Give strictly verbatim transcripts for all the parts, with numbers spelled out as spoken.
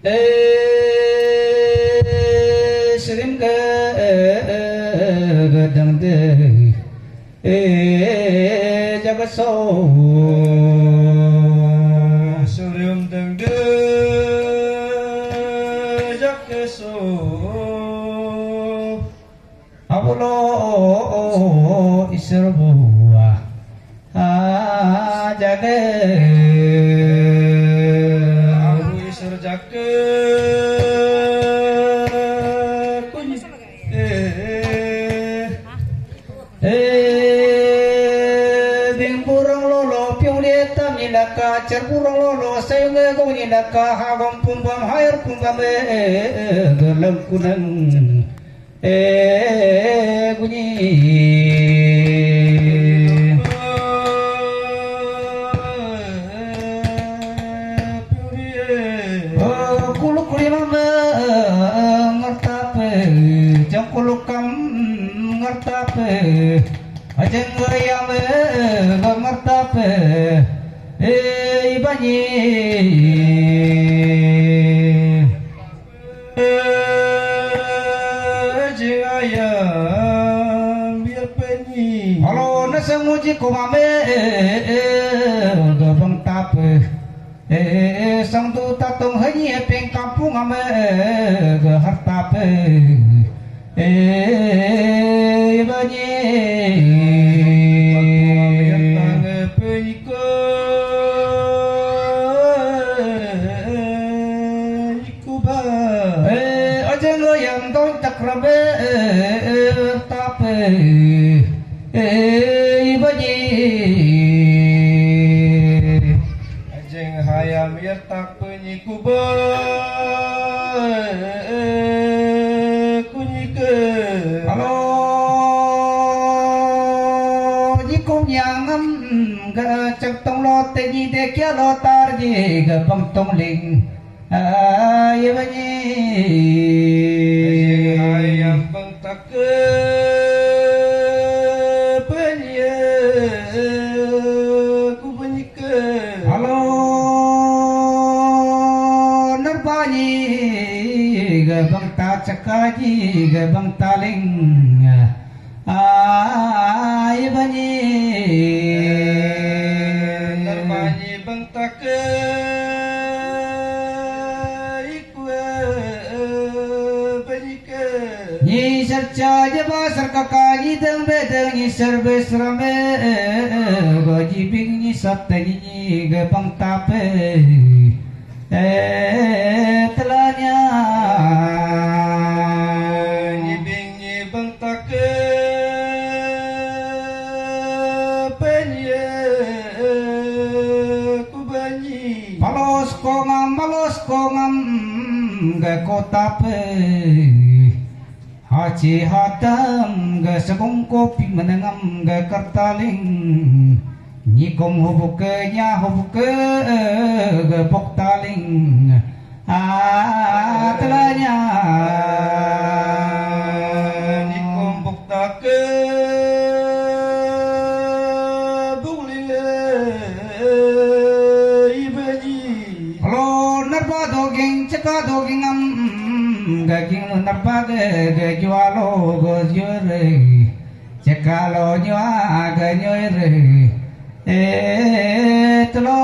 Eh, sering ke, eh, eh, eh, gedang de, eh, jaga so. Sering dang de, jaga so. Abulo isur buah, ah, jage. Abu isur jage. Kunyi, eh, eh, bing burung lolo, piung lietam nyinaka, cer burung lolo, sayung egong nyinaka, hagom pumbam, hair pumbam, eh, eh, eh, gelem kuneng. Eh, gunyi. Oh, kuluk lima me ngertape, jang kuluk kam ngertape, ajeng ayam ngertape, eh, ibanyi. Jing ayam biar penyi. Halo, nasa nguji kumame, eh, eh, eh, gabang tape. Eh, eh, eh, sang tu tatung hanyi, eh, peng kampung ame, eh, eh, gahar tape. Eh, banyi. Kuba. Eh, ajeng ayam dong takrabe, eh, eh, tape, eh, ibaji. Ajeng hayam yar tak penyi kuba, eh, kunyi ke. Halo, nyikum nyangam ga cek tong lo tenyi de kia lo tar ji ga pang tong ling. Ayah banyi. Ayah bang tak ke banyi, eh, ku banyi ke. Halo, nerbanyi, gabang ta cekaji, gabang taling. Ai banyi. Nerbanyi bang tak ke, iku, eh, banyi ke. Nyi serca jaba serkaka nyi deng bedeng nyi serbe serame, eh, eh, eh, baji bing nyi sate nyi nyi gabang tape. Eh, telanya. Nyibing nyibang tak ke penye kubanyi. Malos kongam, malos kongam, ga kota pe. Haji hatam ga sekong kopi menengam ga kertaling. Nyikom hubuke nya hubuke ga boktaling. Ah, telanya. Nyikom boktake bukling, eh, ibaji. Lo nerba doging ceka doging am, mm, gaging lo nerba ge, ge jua lo go jure. Ceka lo nyua ge nyure. Eh, telo.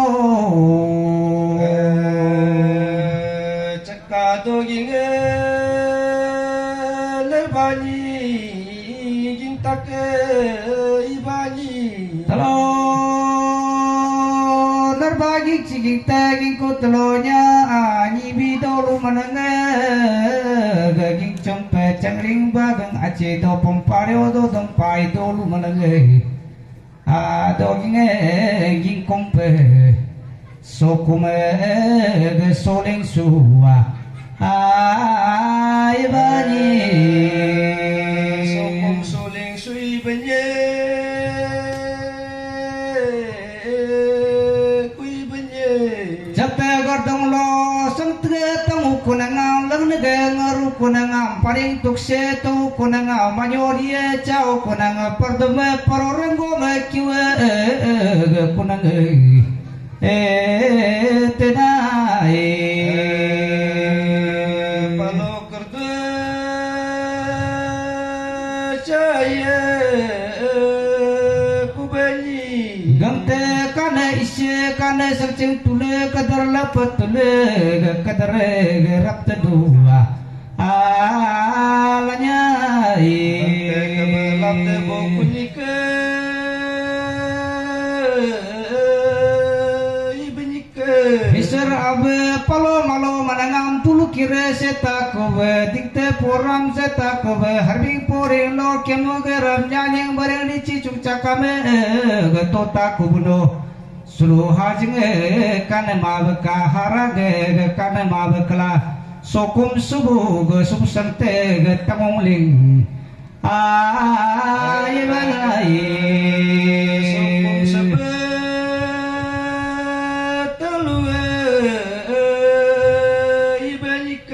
Eh, ceka doging, eh, nerba nyi, jing tak, eh, iba nyi. Telo. Nerba ging ciging teging ku telonya, ah, nyibi dolu menenge, gaging cempe cengring bagang ace do pempareo do dengpai dolu menenge. Ah, do ging, eh, ging kompe, sokume, eh, ge soling sua. Ah, ibani. Sokum soling sui benye. Kui benye. Jape gardong lo, sangtre tamu kunangam, langnege ngaru kunangam, paring tukse tu kunangam, manyorie chao kunangam, pardome parorenggo me kiwe, eh, eh, eh, kunange, eh, tenai. Sangching tule kadar lapa tule kadar rap tadua. Alanya. Misar abe palo malo manangam tulu kire seta kobe dikte poram seta kobe harbing poring lo kemu geram nyanyeng bareng dici cungcakame tota kubuno. Sulu hajing kane mabeka harage kane mabekla sokum subu ge sum sante ge tangungling. Ai banai. Sokum sebe telu, eh, ibalik.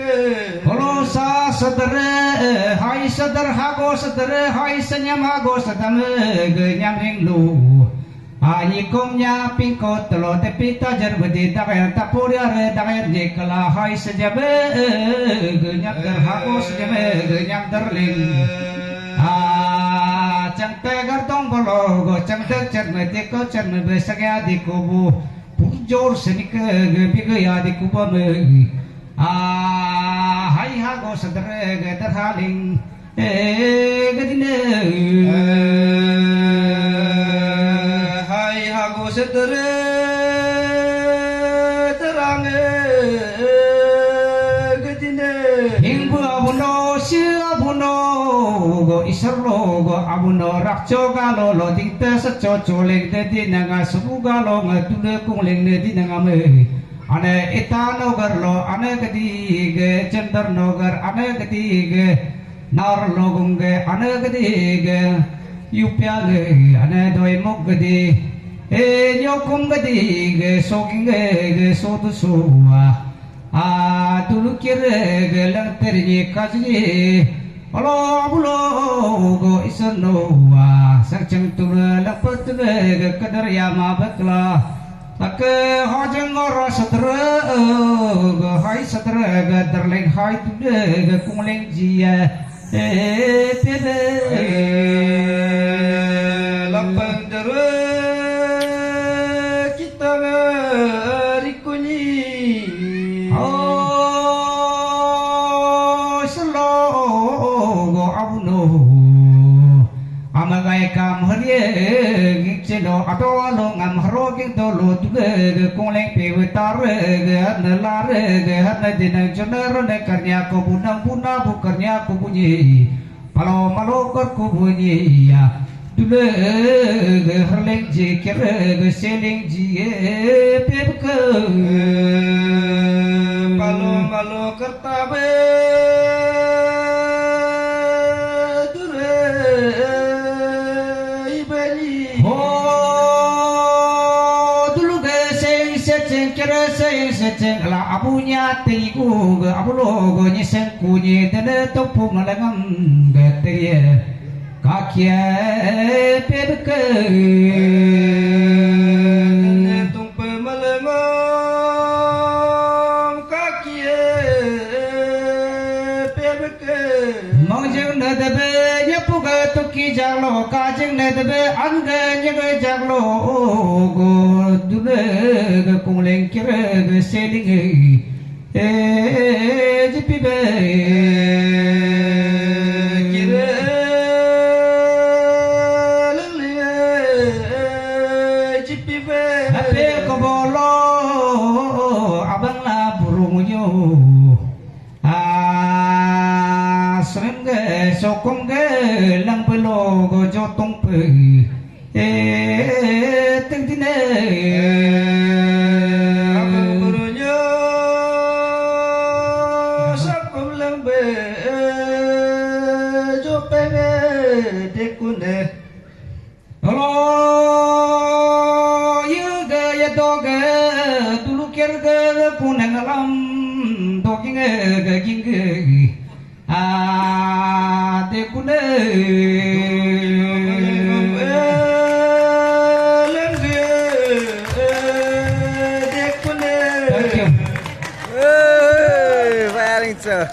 Kolosa sedere, hai seder hago sedere, hai senyam hago sedame ge nyamring lu. Anyi kom nya pingko telo tepi tajar bedi dager tapuri are dager je kala hai sejabe ge nyam der hago sejabe ge nyam derling. Ah, cang tegar tong bolo go cang der cerme tiko cerme besagya di kubu. Pujor senike ge bige ya di kuba me. Ah, hai hago sedere ge derhaling. Eh, gadine. Eh, hai hago setere terang, eh, gadine. Hingbu abuno, si abuno, go iserlo, go abuno, rakcho galo, lo dingte secho choleng de dinanga, subu galo, ngatule kungleng de dinanga me. Ane ita nogar lo, ane gadi ge, cender nogar, ane gadi ge. Nar logong ge ane gedi ge, yupia ge ane doi mok gedi, e nyokum gedi ge, soging ge ge sodu soa, a dulu kire ge lang teri kaji, olo abulo go isano a, sang chang tulu lang patu ge ge kadar yama bakla. Ake hajeng ngora setere, eh, hai setere, eh, derleng hai tude, eh, kungleng jia, eh, tebe. Eh, lapang dere kita ngari kunyi. Oh, selo go abuno. Amagai kam harie ging chelo ato alo ngam haro ging dolo tuge ge kungleng pe wetare ge hatne lare ge hatne dinang chonero ne karnya ko bunang buna bu karnya ko bunyi palo malo kor ko bunyi ya dule ge harleng je kere ge seleng ji e pe beke palo malo kor Tabe dure ibeli. Ho dulu ge seng secheng kere seng secheng la abunya teiku ge abulo ge nyeseng kunyi dene topu malengam ge terie. Kakie pebeke. Dene tung pemalengam kakie pebeke. Mongjing ne debe nyapuga tuki jaglo, kajing ne debe ange nyege jaglo, go dule ge kungleng kire ge seling. Eh, jipi be. Kire lele, eh, jipi be. Ape kobolo, abang la burung yo. Ah, sering ge, sokum ge, lang belo go jotong pe. Eh, teng tine. Abang burunyo, sapum lembe, eh, jopenge, dekune. Halo, ye ge, ye do ge, tulu ker ge, puneng lam, do king ge, king ge. Ah, dekune. Thank you. Hey, firing, sir.